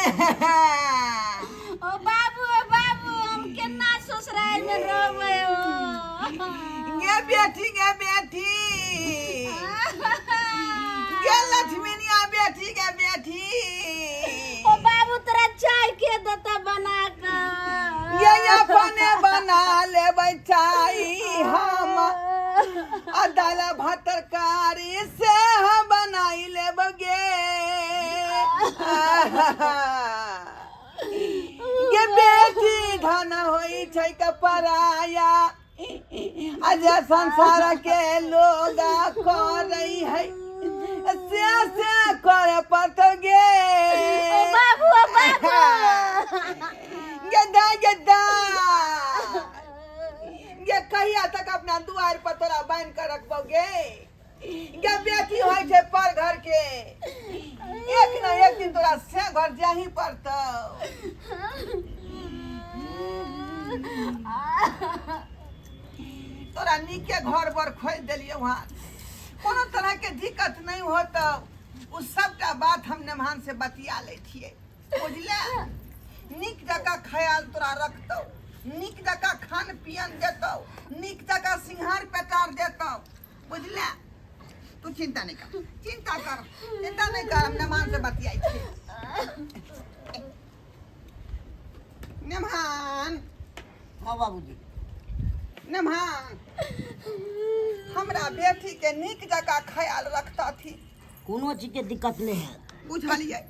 ओ बाबू, ओ बाबू, हम केना ससुराल में रहबै ओ? गे बेटी, गे बेटी, गे लक्ष्मीनिया बेटी, गे बेटी। ओ बाबू, तोरा चाय के देता बना के? गे अपने बना लेबै चाय हम, आ दाल भात तरकारी से हम बनाई लेब गे। गे बेटी, धन होइ छै कपराया, आ जे संसार के लोग करै है से से करे पड़तौ गे। ओ बाबू, ओ बाबू। गेदा, गेदा, गे, कहिया तक अपना दुआर पर तोरा बान्हि के रखबौ गे? गे बेटी, होइ छै पर घर के, एक न एक दिन तोरा से घर जाही पड़तौ। तोरा नीके घर बर खोजि देलियौ हँ, कोनो तरह के दिक्कत नहीं होतौ। ओ सबटा बात हम नेमहान से बतिया लै छियै, बुझले? नीक जकाँ ख्याल तोरा रखतौ, नीक जकाँ खान पियन देतौ, नीक जकाँ सिंघार पेटार देतौ, बुझले? तू चिंता नहीं कर, चिंता कर, चिंता नहीं कर। हम नेमहान से बतियाई छियै। नेमहान। हाँ बाबूजी। नेमहान, हमरा बेटी के नीक जकाँ ख्याल रखतथि। कोनो चीजके दिक्कत नहि हैत। बुझलियै?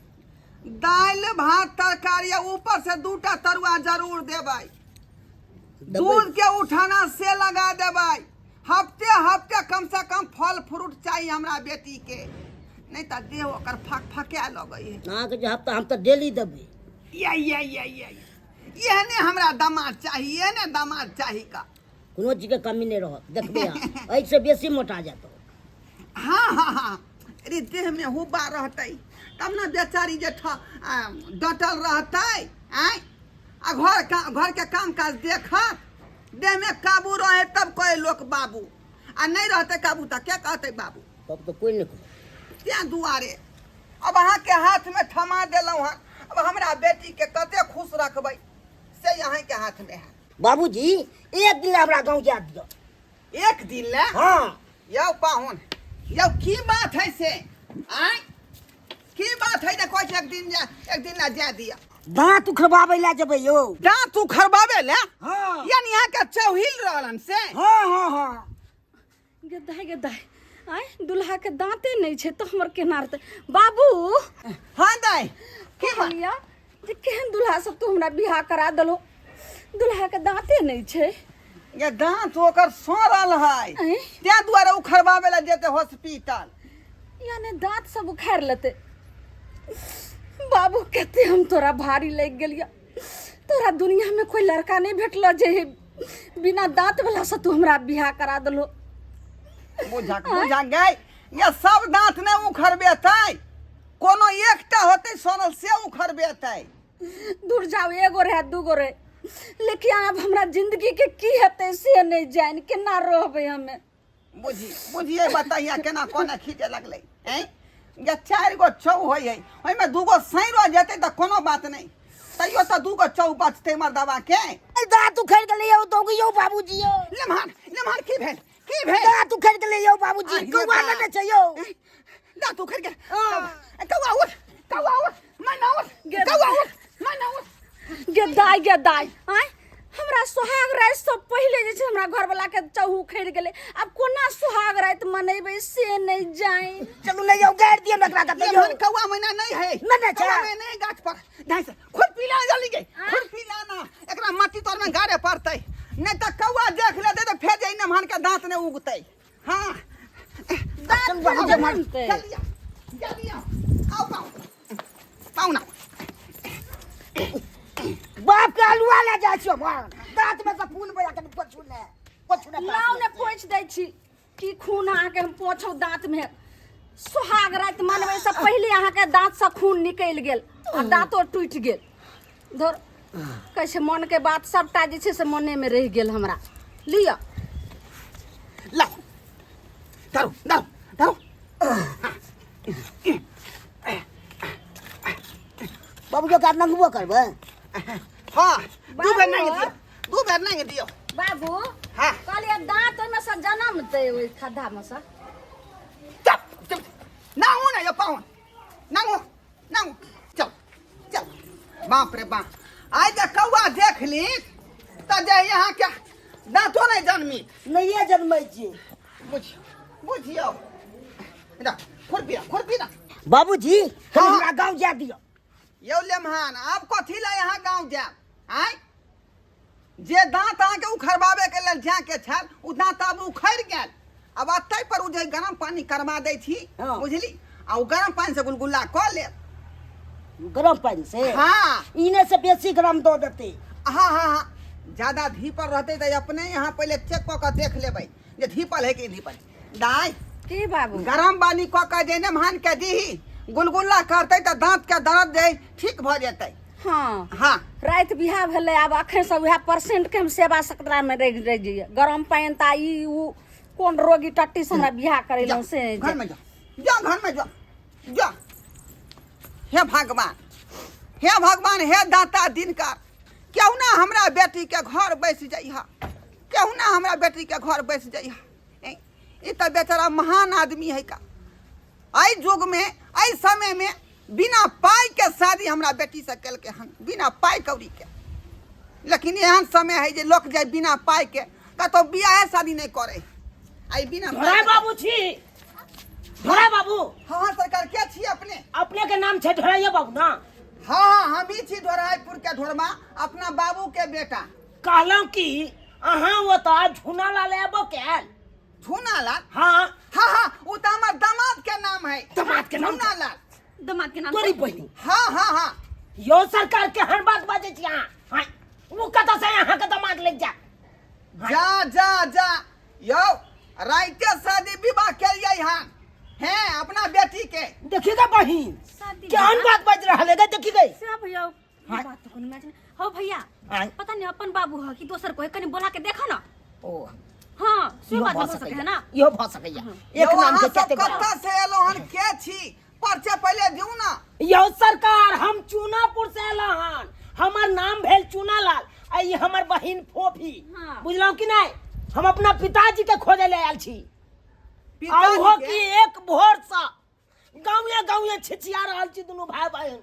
दालि भात तरकारी आ ऊपर से दूटा तरुआ जरूर देबै। देबै। दूध के उठाना से लगा देबै। हफ्ते हफ्ते कम से कम फल फ्रूट चाही हमरा बेटी के, नहीं तऽ देह ओकर फक फकाए लगै है। अहाँके जे हफ्ता, हम तऽ डेली देबै। या या या या, एहने हमरा दामाद चाही, एहने दामाद चाही का। कोनो चीजके कमी नहि रहत, देखबै अहाँ, एहिसँ बेसी मोटा जायत। हाँ हाँ हाँ, अरे देह में हुब्बा रहतै तब ने बेचारी जे डटल रहतै। आँय, आ घर का घर के काम काज देखत, देह में काबू रहे तब कहे लोक बाबू, आ नहीं रहते काबू तऽ के कहतै बाबू? तब तऽ कोइ नहि कहत। तें दुआरे अब अहाँके हाथ में थमा देलहुँ हँ। अब हमरा बेटी के कते खुश रखबै से अहाँके हाथ में है। बाबूजी, एक दिन हमरा गाँव जा दिअ। एक दिन ले? हाँ। यौ पाहुन, यौ, की बात है से? आँय, की बात है जे कहै छै एक दिन जा, एक दिन ला जा दिया? दाँत उखड़बाबै लए जेबै यौ। दाँत उखड़बाबै ले? हाँ। यानी अहाँके चौहिल रहलन से? हाँ हाँ हाँ। गे दाइ, गे दाइ, आँय, दुल्हा के दाँते नहि छै तऽ हमर केना रहतै बाबू? हाँ दाइ, की बात? कहलिया जे केहन दुल्हा सब तू हमरा बियाह करा देलो, दुल्हा के दाँते नहि छै। ये दाँत ओकर सड़ल है। आँय? तें दुआरे उखड़बाबै लए जेतै हॉस्पिटल। यानी दाँत सब उखाड़ि लेतै। बाबू, कते हम तोरा भारी लागि गेलिया। तोरा दुनिया में कोई लड़का नहीं भेटलो जे बिना दाँत वाला से तू हमरा बियाह करा देलो? बुझक, बुझक गई, ये सब दाँत नहि उखड़बेतै, कोनो एकटा होतै सड़ल से उखड़बेतै। दूर जाओ, एगो रहे दूगो रहे, लेकिन आब हमरा जिंदगी के की हेतै से नहीं जान, केना रहबै हमे। बुझी, बुझिए, बताइए केना कोना खींचे लगलै? हैं, जे चारि गो चौ होइ है, ओहिमे दूगो सैरो जेतै तऽ कोनो बात नहि, तैयो तऽ दूगो चौ बचतै मर्दबा के। दाँत उखड़ि गेलै यौ, दौग यौ बाबूजी यौ। लेमहान, लेमहान, की भेल, की भेल? दाँत उखड़ि गेलै यौ बाबूजी। आहि रे कौआ बा। लेने छै यौ। दाँत उखड़ि गेल? कौआ उठ, कौआ उठ, मैना उठ, कौआ उठ, मैना उठ। गे दाइ, गे दाइ, आँय, हमरा सोहाग राति से पहिले जे छै हमरा घरवला के चहु उखड़ि गेलै। आब कोना सोहाग राति मनेबै से नहि जानि। चलू ने यौ, गाड़ि दियौ ने एकरा कतौ यौ। लेमहान, कौआ मैना नहीं है। नहि, नहि छै। कौआ मैना नहीं गाछ पर नहीं से खुरपी ला जल्दी गे, खुरपी ला ना, एकरा माटी तर में गाड़े पड़तै, नहीं तऽ कौआ देख लेतै तऽ फेर जे नेमहान के दांत नहीं उगतै। हाँ। दांत चलू बाबू, फेर जमा- बनतै। जल्दी आओ, जल्दी आओ, आओ पाओ, पाओ ना। बाप के अलुआ ले जाइ छियौ, दांत में से खून बजा के पोछू ने, पोछू ने। लाउ ने, पोछि दै छी। की खून अहाँके हम पोछौ दांत में? सोहाग राति मनबै से पहिले अहाँके दांत से खून निकलि गेल आ दांतो टूटि गेल। धर, कहै छै मन के बात सबटा जे छै से मने में रहि गेल हमरा। लिअ। लाओ, धरो, धरो, धरो। बाबू जो का नंगबो करबै। हाँ, दू बेर बाबू। नहीं दियो, दू बेर नहीं दियो। बाबू। हाँ। कहलियै दाँत ओहिमे से जनमतै ओहि खद्धा मे से। चल चल, ना हो ना यो पाहुन, ना हो ना हो, चल चल। बाप रे बाप, आइ जे कौआ देख ली तऽ जे यहाँ के दाँतो नहि जनमी। नहिये जनमै छी। बुझियौ बुझियौ, ना खुरपी ना, खुरपी ना। बाबूजी, हाँ। हमरा गाँव जा दियौ। यौ लेमहान, आब कथी लए यहाँ गाँव जायब? आँय, जे दाँत अहाँके उखड़बाबे के लेल जाके छल ओ दाँत आब उखड़ि गेल। आब अतै पर ओ जे गरम पानी करबा दै छी। हाँ। बुझली, आ ओ गरम पानी से गुलगुल्ला कऽ लेब। गरम पानि से? हाँ। इने से बेसी गरम दऽ देतै। हाँ हाँ हाँ, ज्यादा धीपल रहतै तऽ अपने यहाँ पहिले चेक कऽ कऽ देख लेबै जे धीपल है कि धीपल दाइ। की बाबू? गरम पानी कऽ कऽ जे नेमहान के दीही, गुलगुल्ला करतै तऽ दाँत के दर्द जे ठीक भऽ जेतै। हाँ। हाँ। राति बियाह भेलै, आब अखन से उएह पेशेंट के हम सेवा सकरा में रहि रहि जइयै। गरम पानि तऽ ई उ कोन रोगी टट्टी से हमरा बियाह करेलहुँ से। घर में जा, जा घर में जा, जा। हे भगवान, हे भगवान, हे दाता दिनकर, क्यों ना हमरा बेटी के घर बैस जइहा, क्यों ना हमरा बेटी के घर बैस जइहा। ई तऽ बेचारा महान आदमी है का, एहि युग में एहि समय में बिना पाई के शादी हमरा बेटी से केलकै हन, बिना पाई कौड़ी के। लेकिन एहन समय है जे लोक जाय बिना पाई के कतौ बियाहे शादी नहीं करे। आई बिना पाई ढोरा के- बाबू छी, ढोरा बाबू। हाँ हाँ सरकार, के छी अपने? अपने के नाम छै ढोराइया बाबू ना? हाँ हाँ, हम ही छी ढोराईपुर के ढोरमा, अपना बाबू के बेटा। कहलहुँ कि अहाँ ओतऽ झूना लाल एबो कैल? झूना लाल? हाँ। हाँ हाँ, वो तो हमार दामाद के नाम है। दामाद के नाम? झूना लाल। दामाद के नाम? तोरी बहिनी। हाँ हाँ हाँ। यो सरकार के हर बात बाजै छी अहाँ। हाँ, ओ कतऽ से अहाँ के दामाद लग जा? जा जा जा यो, राइते शादी विवाह के हन हैं अपना बेटी के। देखी गे बहिन, शादी केहन विवाह? बात बाजि रहल है गे, देखी गे। से भैया, ई हाँ। बात तो कोनो मैच नहीं हो भैया। आँय। पता नहीं अपन बाबू है कि दोसर को है, कनी बोला के देखो ना। ओ हाँ, से इहो बात भऽ हो सके सकैया है ना। इहो भऽ सकैया। एक यौ, नाम अहाँ के सब कते गोटा? कतऽ से एलहुँ हन, के छी, परिचय पहिले दियौ ना। यौ सरकार, हम चूनापुर से एलहुँ हन, हमर नाम भेल चूनालाल आ ई हमर बहिन फोफी। हाँ। बुझलहुँ कि नहि? हम अपना पिताजी के खोजै लए आयल छी। आ पिताजी ओहो के? कि एक भोर से गाँवे गाँवे छिछिया रहल छी दुनू भाई बहिन,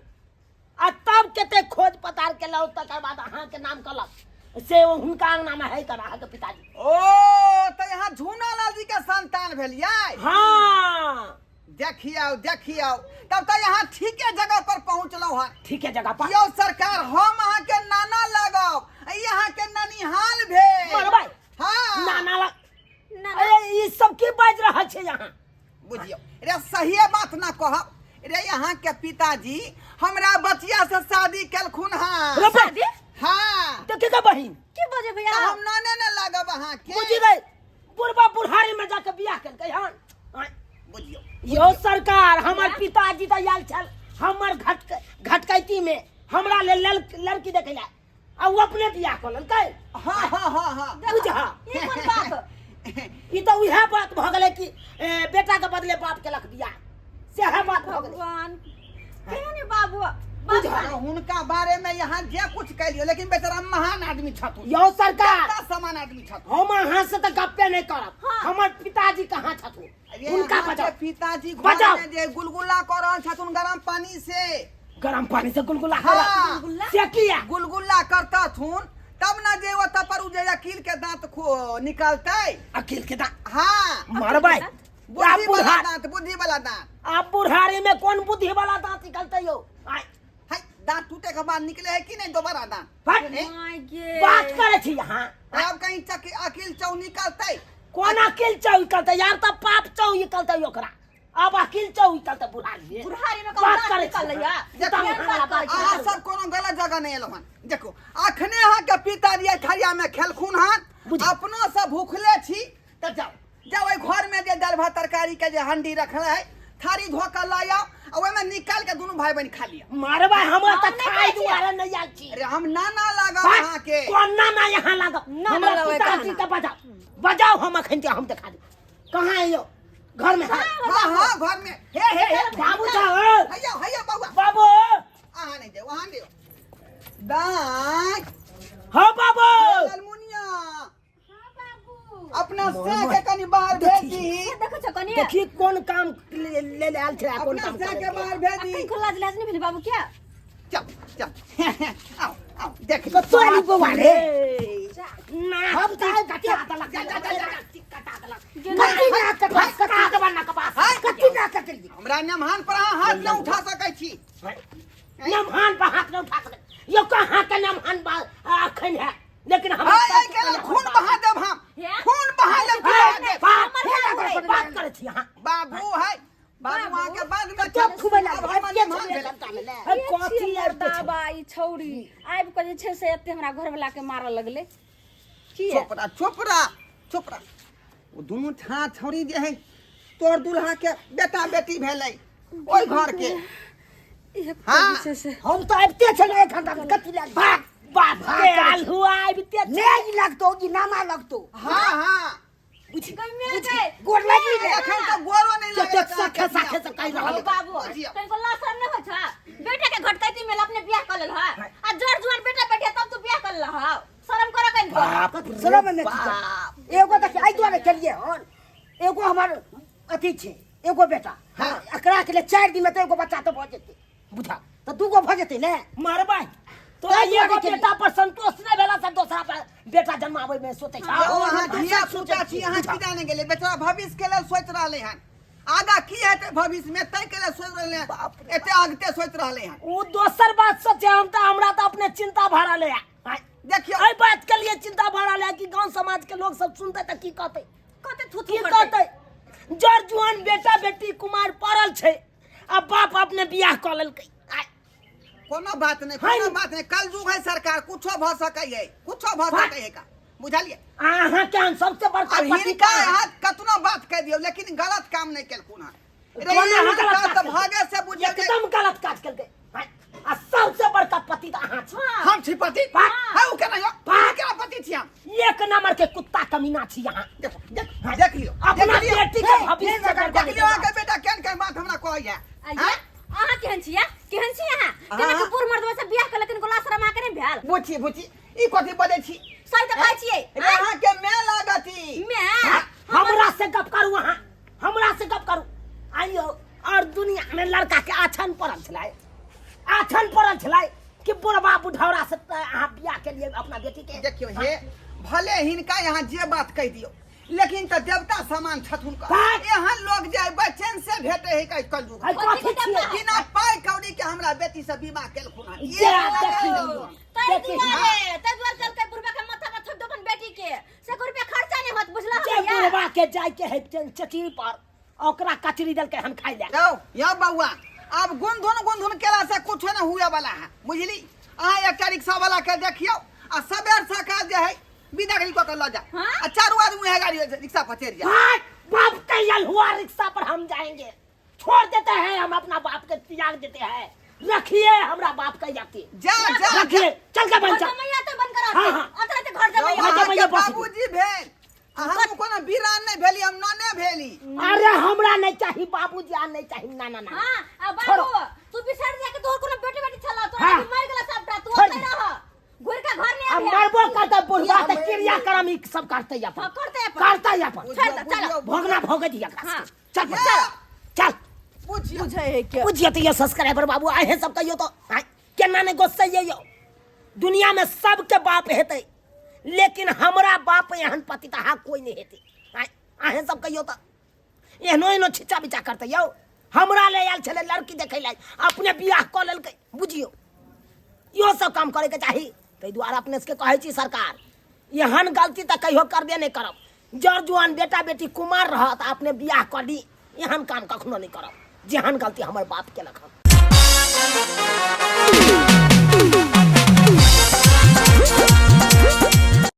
आ तब कते खोज पतार केलहुँ, तकर बाद अहाँके नाम कहलक से ओ हुनका अंगना में है कर अहाँके पिताजी। ओ तऽ यहाँ झूनालाल जी के संतान भेलियै? हाँ। देखियौ देखियौ, तब तऽ यहाँ ठीके जगह पर पहुँचलहुँ हन। ठीके जगह पर। यौ सरकार, हम अहाँके नाना लागब, ई अहाँके ननिहाल भेल। मरबै। हाँ। नाना लग नाना। अरे ई सब की बाजि रहल छै यहाँ? बुझियौ रे, सहिए बात ना कहब रे, यहाँ के पिताजी हमरा बचिया से शादी केलखुन हन। रे बा- शादी? हाँ। देखी गे बहिन। की बजे भैया? तऽ हम नाने ने लागब अहाँ के। बुझि गई, बुढ़बा बुढ़ारी में जाके बियाह केलकै हन। आँय। बुझियौ। यो सरकार, हमर पिताजी तऽ आयल छल हमर घटकैती में हमरा लेल लड़की देखै लए, आ ओ अपने बियाह कऽ लेलकै। हाँ हाँ हाँ हाँ। बुझा। ई कोन बात? ई तऽ उएह बात भऽ गेलै कि बेटा के बदले बाप केलक बियाह, सएह बात भऽ गेलै। भगवान, केहन बाबू बुझा। बाबू। हुनका बारे में यहाँ जे कुछ कहियो, लेकिन बेचारा महान आदमी छथुन। यौ सरकार, देवता समान आदमी छथुन। हम अहाँ से तऽ गप्पे नहि करब। हाँ। हमर पिताजी कहाँ छथुन? अरे हुनका अहाँके बजाउ। पिताजी घर बजाउ। में जे गुलगुला कऽ रहल छथुन गरम पानी से। गरम पानी से गुलगुला हाँ। करब? गुलगुला? से किया गुलगुला करतथुन तब ना जे ओतऽ पर उ जे अकील के दांत निकलतै। अकील के दांत? हाँ। मरबै। बुद्धि आब वाला बुढ़ा दांत, बुद्धि वाला दांत। आब बुढ़ारी में कोन बुद्धि वाला दांत निकलतै यौ? आय। हाय, दांत टूटे के बाद निकले है कि नहीं दोबारा दांत? फट। ए? My गे। बात करै छी यहाँ। आब कहीं चक अकील चौ निकलतै? कोन अकील चौ निकलतै यार? तऽ पाप चौ निकलतै ओकरा। आब अकील चौ निकलतै बुढ़ारी में? बुढ़ारी में कौन बात दांत करै छी निकललै अहाँ। या? देखो, तऽ अहाँ बात करै छी। अहाँ सब कोनो गलत जगह नहीं एलहुँ हन। देखो, अखने अहाँ के पिताजी एहि थरिया में खेलखुन हन। बुझ- अपनो सब भूखले छी, तऽ जाउ जाउ, ओहि घर में जे दालि भात तरकारी के जे हंडी रखल है, थारी धो के लऽ आउ आ ओहिमे निकाल के दुनू भाई बहिन खा लिअ। मारबै हमरा हम तऽ नहि खाइ खाइ छियै। दुआरे नहि आयल छी। अरे हम नाना लागब बात, अहाँ के। कोन नाना यहाँ लागब? नाना हमरा लगबै पिताजी कहाँ? के बजाउ बजाउ, हम अखन के हम देखा देब। कहाँ है यौ? घर में है? हाँ हाँ, घर में। हे हे हे। बाबू साहब। हैया हैया बउआ। बाबू। अहाँ नहि जाउ, अहाँ नहि जाउ। दाइ हाँ बाबू ललमुनिया अपना से के कनि बाहर भेज दीही। देखो छ कनी देखी कोन काम ले ले ले आयल छलै कोन अपना काम से करे के बाहर भेज दी। अखन खुला लाज नहीं भेल बाबू क्या? चल चल, आओ आओ, देख। कतौ आली बौआ रे? ना। हम तऽ आइ कटा देलक, जा, जा, जा, जा। कटा देलक। कथी ना कटल? कटा देबा ना कपास। हाय। कथी ना कटली? हमरा नमहान पर अहाँ हाथ नहि उठा सकै छी। नमहान पर हाथ नहीं उठा सके यो, कहाँ के नमहान बा अखन है, लेकिन हम हाय, आइ के खून बहा देब हम। हे? खून बहा देब कि बहा देब। बात हे, बात करे छी अहाँ। बाबू है, बाबू, अहाँ के बाद में तब खुबै लागल। अब हमर के नमहान छलै भेलै। सबटा मे ले? अरे कथी आबि के छै? बाबा, ई छौरी आबि कऽ जे छै से एते हमरा घरवला के मारऽ लगलै किया? चोपड़ा चोपड़ा चोपड़ा, ओ दुनू छा छौरी जे है तोर दुल्हा के बेटा बेटी भेलै ओहि घर के। एक हाँ। जे छै से हम तऽ आबिते छलियै एक घंटा मे, कथी लए? बाप बाप भाग के करै आल हुआ आबिते ने ई लगतौ कि नाना लगतौ? हाँ हाँ। बुझी गमे बुझी गए। गोर लागि रे। एखन तऽ गोरो नहि कतेक लगै। सखे सखे से कहि रहल ओ है। बाबू, बुझियौ। तनिको लाज शरम नहि होइ छ? बेटा के घटकैती में अपने बियाह कर लेल ह, आ जर जुआन बेटा बेटी तब तू बियाह कर लेल ह। शरम कर कनिको। बाप रे शरम नहि बाप। छै। एगो देखी, एहि दुआरे केलियै हन, एगो हमर अथी छै, एगो बेटा। हाँ। एकरा के लिए 4 दिन में तऽ एगो बच्चा तऽ भऽ जेतै, बुझा तऽ दूगो भऽ जेतै ने। मरबै तोरा। ताहि दुआरे एगो केलियै। बेटा पर संतोष नहि भेला से दोसरा पर बेटा जन्माबै में सोचै छै। यौ, अहाँ धिया पुता छी, अहाँ की जाने गेलै? बेचारा भविष्य के लेल सोचि रहलै हन, आगा की हेतै भविष्य में ताहि के लेल सोचि रहलै हन, एते आगते सोचि रहलै हन। ओ दोसर बात सोचे, हम तऽ हमरा तऽ अपने चिंता भऽ रहल है। देखियौ, एहि बात के लिए चिंता भऽ रहल है कि गांव समाज के लोग सब सुनते तऽ की कहतै? कते थुथू की करतै? कहतै? जर जुआन बेटा बेटी कुमार पड़ल छै आ बाप अपने बियाह कऽ लेलकै। आय, कोनो बात नहि, है। कोनो बात नहि, कलयुग है सरकार, कुछो भऽ सकै है, कुछो भऽ हाँ। सकै है का, बुझलियै? अहाँ के हम सबसे बड़का अब पति हिनका अहाँ कतनो बात कहि दियौ, लेकिन गलत काम नहि केलखुन हन। रे, कोना एहन गलत काज काज तऽ केलकै? भागे से बुझियौ जे एकदम गलत काज केलकै। आय, आ सबसे बड़का पति तऽ अहाँ छी। हम छी पति? हाँ। है, ओ केना यौ? हाँ। केना पति छी हम? एक नंबर के कुत्ता कमीना छी अहाँ। देखो, देख देख लियौ, अपना देख लियौ। बेटी के भविष्य से देख लियौ, अहाँके बेटा केहन केहन बात हमरा कहैया। आइया, अहाँ केहन छियै? केहन छी अहाँ? हाँ। केना के बूढ़ मर्दवा से बियाह कर लेकिन गोला शरम अहाँके नहि भेल? बुझी बुझी, ई कथी बजै छी? सही तऽ कहै छियै। रे, अहाँके माय लागत ई। मैं हमरा से गप करू, अहाँ हमरा से गप करू। आइयो और दुनिया में लड़का के आछन पड़ल छलै, आछन पड़ल छलै कि बुढ़वा बुढ़ौरा से तऽ अहाँ बियाह के लिए अपना बेटी के। देखियौ हे, भले हिनका यहाँ जे बात कहि दियौ, लेकिन तऽ देवता समान छथुन। बात। एहन लोग जे बचन से भेटे है का कलयुग। आइ कथी छियै? बिना पाई कौड़ी के हमरा बेटी से विवाह केलखुन हन। जे एक लड़का देखी। केलखुन। ताहि देखी। दुआरे, ताहि दुआरे कहलकै बुढ़बा के माथा पर थोपि दो अपन बेटी के, से एको रुपया खर्चा नहि होत, बुझलह? जे भैया? बुढ़वा के जाय के है चचरी पर, ओकरा कचरी देलकै हन खाइ ले। यौ यौ बौआ, आब गुनधुन गुनधुन केला से कुछो नहीं हुए वाला है, बुझली? अहाँ एकटा रिक्शा वाला के देखियौ आ सबेर सकाल जे है विदागरी कऽ के लऽ जा। हाँ? आ चारू आदमी उएह गाड़ी रिक्शा पर चढ़ि जा। भाग, बाप के यल हुआ रिक्शा पर हम जाएंगे। छोड़ देते हैं हम, अपना बाप के त्याग देते हैं। रखिए हमरा बाप के जाती। जा जा। रखिए, चल के बन घर जा। जमैया तऽ बंद करा। हाँ, हाँ। अतरे तऽ घर जमैया। यौ, घर अहाँके जमैया बस। बाबूजी भेल आ हम कोनो बीरान नहीं भेली, हम नने भेली। अरे हमरा नहीं चाहिए बाबूजी, आ नहीं चाहिए ना ना ना। हाँ, आ बाबू, छोड़ो। तू बिसर जा के तोहर कोनो बेटी बेटी छला तोरा? हाँ। मर गेला सबटा, तू छोड़ ओतै दे। रह, घुर के घर नहीं अब आबिहे। मरबो करते बुढ़वा ते क्रिया कर्म ई सब करते अपन। हाँ, करते अपन। करते अपन। छोड़ दे, चलो। भोगना भोगे दिया एकरा। हाँ। चल चल चल। बुझियौ। बुझै है के? बुझिए तो ये सब्सक्राइबर बाबू आहे सब कहियो तो आँय, केना नहीं गुस्सा ये यो? दुनिया में सबके बाप हेतै, लेकिन हमरा बाप एहन पतितहा कोई नहीं हेतै। आँय, आहे सब कहियो तो एहनो एहनो छिच्चा बिच्चा करतै यौ। हमरा ले आयल छलै लड़की देखै लए, अपने बियाह कऽ लेलकै। बुझियौ, इहो सब काम करैके चाही। ताहि दुआरे अपने सबके कहै छी सरकार, एहन गलती तऽ कहियो करबे नहि करब। जर जुआन बेटा बेटी कुमार रहत, अपने बियाह कऽ ली, एहन काम कखनो नहि करब जेहन गलती हमर बाप केलक हन।